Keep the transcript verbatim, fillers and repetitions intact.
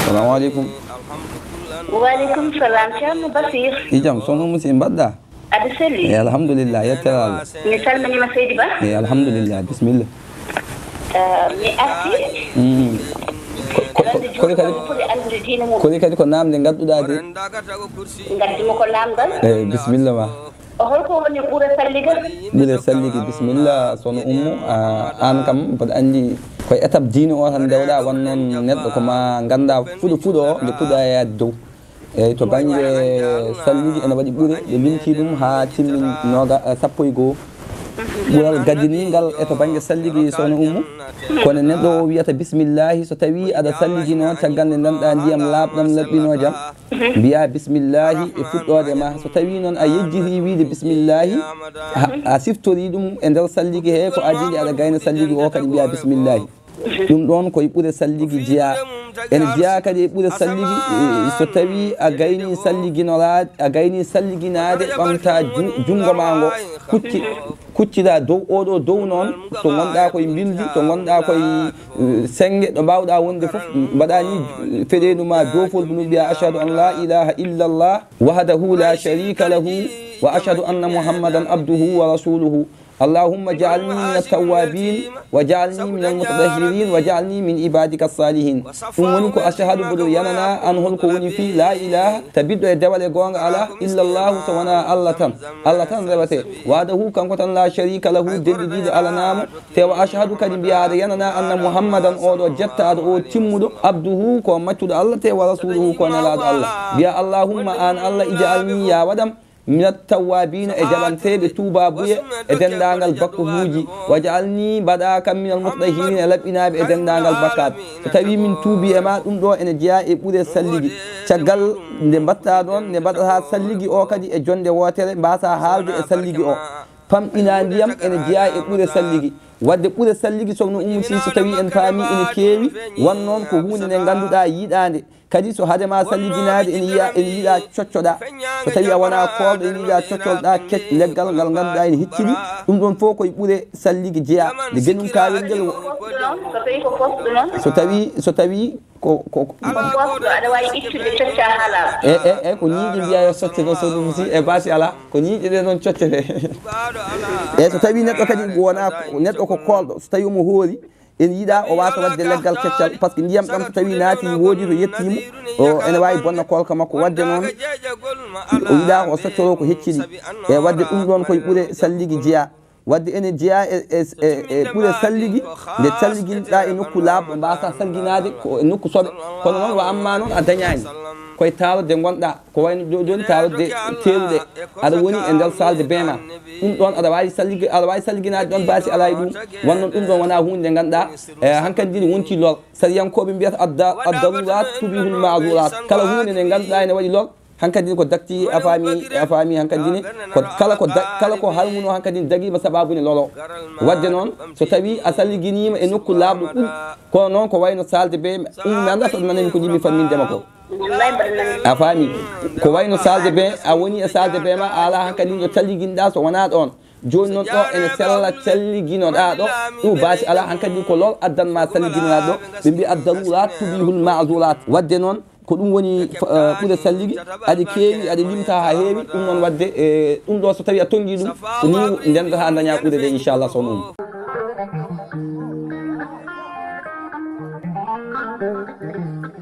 Salamu aleykum. Wa aleykum salam, Ceerno Basir. I jam, sohna Musi, mbaɗɗa? Aɗa selli? E, alhamdulillah, yettere Allah. Mi salminima, Seydi Ba. E, alhamdulillah, bisimilla. Eh, mi arti. Mm. Ko, ko, ko, kori kadi, kori kadi ko namde ngadduɗa de. Ngaddumi ko namdal. E, bisimilla ma. O holko woni ɓure salliga? Ɓure salligi, bisimilla, sohna Ummu. A, an kam, mboɗo anndi koye étape diine o tan ndewɗa, wan noon neɗɗo ko ma ngannda fuɗo fuɗo o, nde puɗɗa yaade dow. Eyyi, to bannge salligi ene waɗi ɓure, ɓe limti ɗum haa timmin noga, eh, sappo e goo. Ɓural gadiningal e to bannge salligi, sohna Ummu, kono neɗɗo o wiyata bisimillahi, so tawi aɗa salligino, caggal nde nanɗa ndiyam laaɓɗam laɓɓino jam, mbiya bisimillahi e fuɗɗoode ma. So tawi noon a yejjiti wiide bisimillahi, a, a siftori ɗum e nder salligi he, ko adii nde aɗa gayna salligi o kadi mbiya bisimillahi. Ɗum ɗoon ko e ɓure salligi jeyaa. Ene jeyaa kadi e ɓure salligi, eh, so tawii a gaynii salliginoraade, a gaynii salliginaade, ɓamta ju-, junngo maa ngo, kucci-, kuccita dow oo ɗoo dow noon, to ngonɗaa ko e mbildi, to ngonɗaa ko e, eh, sennge, ɗo mbaawɗaa wonde fof, mbaɗaa nii, eh, feɗeendu maa doofoldu ndu mbiyaa, "Ashhadu an laa ilaaha illallah, wahdahu laa shariika lahu, wa ashhadu anna Muhammadan abduhu wa rasuluhu." Allahumma ja'alni min at-tawwabin, wa ja'alni min al-mutatahhirin, wa ja'alni min ibadika as-salihin. Ɗum woni ko ashhadu, mboɗo yanana an holko woni fii la ilaha, tabiɗɗo e dewal e goonga alaa, illa Allahu, so wonaa Allah tan. Allah tan rewete. Wahdahu, kanko tan, la sharika lahu, denɗidiiɗo alanaamo. Te wa ashhadu kadi mbiya aɗa yanana anna Muhammadan, oɗo jettaaɗo o timmuɗo, abduhu, ko maccuɗo Allah, te wa rasuluhu, ko nelaaɗo Allah. Mbiya allahumma an Allah, ij'alni, ya waɗam, minat tawwabina, e jaɓanteeɓe tuubaabuye e denndaangal bakkuhuuji, waj'alni, mbaɗa kam, minal mutatahhirin, e laɓɓinaaɓe e denndaangal bakkaat. So tawii min tuubii e ma, ɗum ɗo ene jeyaa e ɓure salligi. Caggal nde mbaɗta ɗoon, nde mbaɗata salligi o kadi e jonnde wootere, mbaasaa haalde e salligi o. Famɗinaa ndiyam ene jeyaa e ɓure salligi. Waɗde ɓure salligi, sohna Ummu Sih, so tawii en paamii, ene keewi, wan noon ko huunde nde ngannduɗaa yiɗaande. Kadi so hade ma salliginaade, ene yiya, ene yiɗa coccoɗa. So tawi a wona koolɗo, ene yiɗa coccolɗa kec-, leggal ngal ngannduɗa ene heccini. Ɗum ɗon fof koye ɓure salligi jeya. Nde genum kaawel ngel wo-, so tawi ko posɗo noon? So tawi, so tawi ko, ko, ko posɗo, aɗa waawi ittude, cocca halal. E, e, e, ko ñiiƴe mbiya yo socce ɗo, so ɗum si e basi ala, ko ñiiƴe ɗe noon coccete. E so tawi neɗɗo kadi wona neɗɗo ko koolɗo, so tawi omo hoori, ene yiɗa o wasa waɗde leggal keccal, par ce que ndiyam ɗam so tawi naati, woodi to yettima, o ene wawi bonna koolka makko. Wadde noon, o yiɗa o soccoro ko hecciri. E wadde ɗum ɗon koye ɓure salligi jeya. Wadde ene jeya e, e, e, e ɓure salligi, nde salliginɗa e nokku laaɓɗo, mbasa salginade ko e nokku soɓe. Kono noon, wa amma noon a dañani koye taalde gonɗa, ko wayno jo-, joni taalde teeruɗe, aɗa woni e nder salle de bain ma. Ɗum ɗon aɗa wawi salligi-, aɗa wawi salliginaade ɗon baasi alaa e ɗum. Wan noon ɗum ɗon wona huunde nde ngannduɗa, e, hankadi ne wonti lor. Sariyankooɓe mbiyata adda-, addarurat tubihul maadurat. Kala huunde nde ngannduɗa ene waɗi lor, hankadi ko dakti a faami, a faami hankadi ne ko kala ko da-, kala ko harmuno hankadi dagima sababu ne loro. Wadde noon, so tawi a salliginima e nokku laaɓɗo ɗum, kono noon ko wayno salle de bain, ɗum mi annda so nanami ko jimmi fammindema ko. A faami? Ko wayno salle de bain, a woni e salle de bain ma, a ala hankadi ɗo calliginɗa so wona ɗon. Joni noon ɗo ene sella calliginoɗa ɗo, ɗum baasi ala hankadi ko lor addan ma salliginoɗa ɗo. Ɓe mbi addarurat tubihul maadurat. Wadde noon ko ɗum woni, eh, ɓure salligi, aɗa keewi, aɗa limta ha heewi. Ɗum noon wadde, eh, ɗum ɗo so tawi a tongi ɗum, ko ni ndendata daña ɓure de, inchallah, sono ɗum.